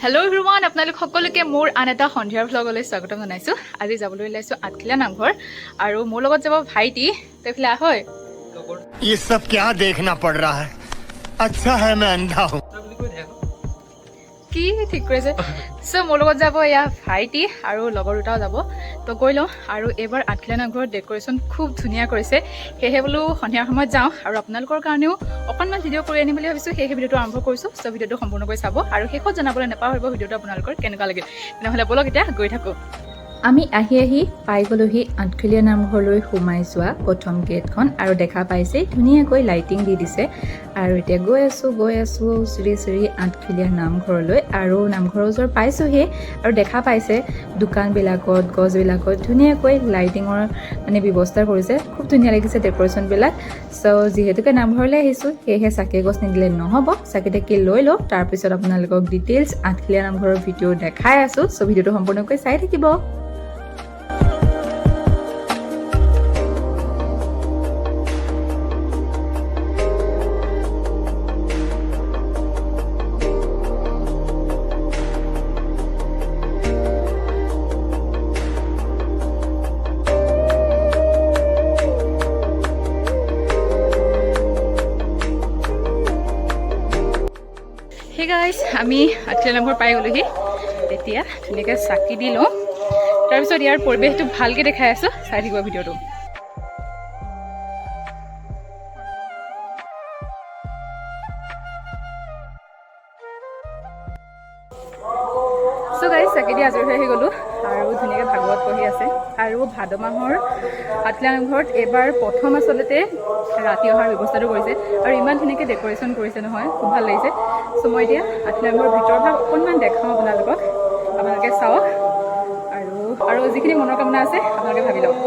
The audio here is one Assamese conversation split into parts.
হেল্ল' এভৰিৱান, আপোনালোক সকলোকে মোৰ আন এটা সন্ধিয়াৰ ভ্লগলৈ স্বাগতম জনাইছোঁ। আজি যাবলৈ ওলাইছোঁ আঠখিলা নামঘৰ আৰু মোৰ লগত যাব ভাইটি। তই এইফালে আহ হয়। ये सब क्या देखना पड़ रहा है? अच्छा है मैं अंधा हूँ। কি ঠিক কৰিছে? চ' মোৰ লগত যাব এয়া ভাইটি আৰু লগৰ দুটাও যাব। তো গৈ লওঁ। আৰু এইবাৰ আঠখিলা নামঘৰত ডেক'ৰেশ্যন খুব ধুনীয়া কৰিছে, সেয়েহে বোলো সন্ধিয়াৰ সময়ত যাওঁ আৰু আপোনালোকৰ কাৰণেও অকণমান ভিডিঅ' কৰি আনিম বুলি ভাবিছোঁ। সেয়েহে ভিডিঅ'টো আৰম্ভ কৰিছোঁ। চ' ভিডিঅ'টো সম্পূৰ্ণকৈ চাব আৰু শেষত জনাবলৈ নাপাহৰিব ভিডিঅ'টো আপোনালোকৰ কেনেকুৱা লাগিল। তেনেহ'লে ব'লক, এতিয়া গৈ থাকোঁ। আমি আহি আহি পাই গ'লোহি আঠখেলীয়া নামঘৰলৈ সোমাই যোৱা প্ৰথম গেটখন আৰু দেখা পাইছেই, ধুনীয়াকৈ লাইটিং দি দিছে। আৰু এতিয়া গৈ আছোঁ, গৈ আছোঁ শ্ৰী শ্ৰী আঠখেলীয়া নামঘৰলৈ আৰু নামঘৰৰ ওচৰ পাইছোঁহি। আৰু দেখা পাইছে, দোকানবিলাকত, গছবিলাকত ধুনীয়াকৈ লাইটিঙৰ মানে ব্যৱস্থা কৰিছে। খুব ধুনীয়া লাগিছে ডেক'ৰেশ্যনবিলাক। চ' যিহেতুকে নামঘৰলৈ আহিছোঁ, সেয়েহে চাকি গছ নিদিলে নহ'ব। চাকি তাকি লৈ লওঁ, তাৰপিছত আপোনালোকক ডিটেইলছ আঠখেলীয়া নামঘৰৰ ভিডিঅ' দেখাই আছোঁ। চ' ভিডিঅ'টো সম্পূৰ্ণকৈ চাই থাকিব। হে গাইজ, আমি আঠখেলীয়া নামঘৰ পাই গ'লোহি। এতিয়া ধুনীয়াকৈ চাকি দি লওঁ, তাৰপিছত ইয়াৰ পৰিৱেশটো ভালকৈ দেখাই আছোঁ। চাই থাকিব ভিডিঅ'টো। চ' গাইজ, চাকি দি আজৰি হৈ আহি গ'লোঁ আৰু ধুনীয়াকৈ ভাগৱত পঢ়ি আছে। আৰু ভাদ মাহৰ আঠখেলীয়া নামঘৰত এইবাৰ প্ৰথম আচলতে ৰাতি অহাৰ ব্যৱস্থাটো কৰিছে আৰু ইমান ধুনীয়াকৈ ডেক'ৰেশ্যন কৰিছে নহয়, খুব ভাল লাগিছে। চ' মই এতিয়া আঠখেলীয়া নামঘৰৰ ভিতৰ ভাগ অকণমান দেখাওঁ আপোনালোকক। আপোনালোকে চাওক আৰু আৰু যিখিনি মনৰ কামনা আছে আপোনালোকে ভাবি লওক।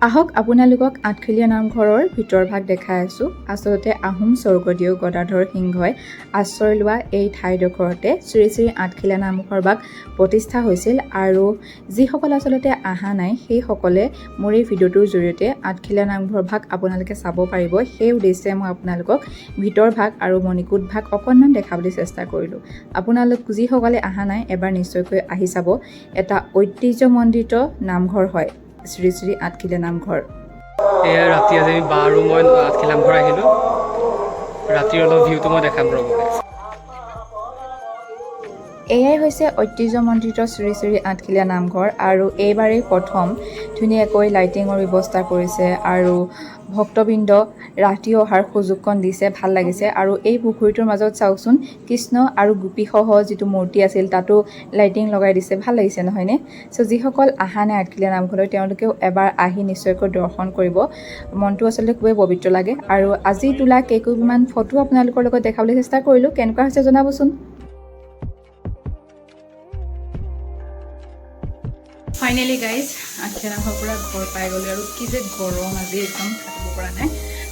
আহক, আপোনালোকক আঠখেলীয়া নামঘৰৰ ভিতৰ ভাগ দেখাই আছোঁ। আচলতে আহোম স্বৰ্গদেউ গদাধৰ সিংহই আশ্ৰয় লোৱা এই ঠাইডোখৰতে শ্ৰী শ্ৰী আঠখেলীয়া নামঘৰ ভাগ প্ৰতিষ্ঠা হৈছিল। আৰু যিসকল আচলতে অহা নাই, সেইসকলে মোৰ এই ভিডিঅ'টোৰ জৰিয়তে আঠখেলীয়া নামঘৰ ভাগ আপোনালোকে চাব পাৰিব। সেই উদ্দেশ্যে মই আপোনালোকক ভিতৰ ভাগ আৰু মণিকূট ভাগ অকণমান দেখাবলৈ চেষ্টা কৰিলোঁ। আপোনালোক যিসকলে অহা নাই, এবাৰ নিশ্চয়কৈ আহি চাব। এটা ঐতিহ্যমণ্ডিত নামঘৰ হয় শ্ৰী শ্ৰী আঠখেলীয়া নামঘৰ। এয়া ৰাতি আজি আমি বা আৰু মই আঠখেলীয়া নামঘৰ আহিলোঁ। ৰাতিৰ অলপ ভিউটো মই দেখাম, ৰ'ব। এয়াই হৈছে ঐতিহ্যমণ্ডিত শ্ৰী শ্ৰী আঠখেলীয়া নামঘৰ। আৰু এইবাৰেই প্ৰথম ধুনীয়াকৈ লাইটিঙৰ ব্যৱস্থা কৰিছে আৰু ভক্তবৃন্দ ৰাতি অহাৰ সুযোগকণ দিছে। ভাল লাগিছে। আৰু এই পুখুৰীটোৰ মাজত চাওকচোন, কৃষ্ণ আৰু গোপীসহ যিটো মূৰ্তি আছিল, তাতো লাইটিং লগাই দিছে। ভাল লাগিছে নহয়নে? চ' যিসকল অহা নাই আঠখেলীয়া নামঘৰলৈ, তেওঁলোকেও এবাৰ আহি নিশ্চয়কৈ দৰ্শন কৰিব। মনটো আচলতে খুবেই পবিত্ৰ লাগে। আৰু আজি তোলা কেইকপিমান ফটো আপোনালোকৰ লগত দেখাবলৈ চেষ্টা কৰিলোঁ। কেনেকুৱা হৈছে জনাবচোন। ফাইনেলি গাইজ, আঠখেলীয়া নামঘৰৰ পৰা ঘৰ পাই গ'লোঁ। আৰু কি যে গৰম আজি, একদম থাকিব পৰা নাই।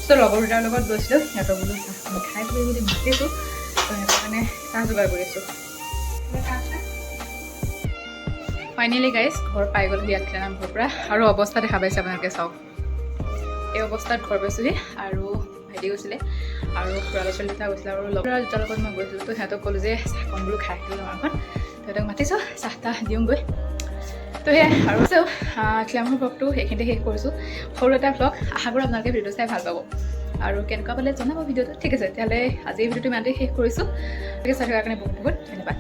চ' লগৰ দুটাৰ লগত গৈছিলোঁ, সিহঁতক বোলো চাহ খাই থাকি বুলি মাতিছোঁ। ত' সিহঁতৰ কাৰণে চাহ যোগাৰ কৰি আছোঁ। ফাইনেলি গাইজ, ঘৰ পাই গ'লোহি আঠখেলীয়া নামঘৰৰ পৰা। আৰু অৱস্থা দেখা পাইছে আপোনালোকে, চাওক। এই অৱস্থাত ঘৰ পাইছোঁহি। আৰু ভাইটি গৈছিলে আৰু খুৰা ল'ৰা ছোৱালী দুটা গৈছিলে আৰু লগৰ দুটাৰ লগত মই গৈছিলোঁ। তো সিহঁতক ক'লোঁ যে চাহকণ বোলো খাই আহিলোঁ আমাৰ ঘৰত। সিহঁতক মাতিছোঁ, চাহ তাহ দিওঁগৈ। তো সেয়াই আৰু আঠখেলীয়া ভ্লগটো এইখিনিতে শেষ কৰিছোঁ। সৰু এটা ভ্লগ, আশা কৰোঁ আপোনালোকে ভিডিঅ'টো চাই ভাল পাব আৰু কেনেকুৱা পালে জনাব ভিডিঅ'টো। ঠিক আছে, তেতিয়াহ'লে আজি এই ভিডিঅ'টো ইমানতে শেষ কৰিছোঁ। গতিকে চাই থকাৰ কাৰণে বহুত বহুত ধন্যবাদ।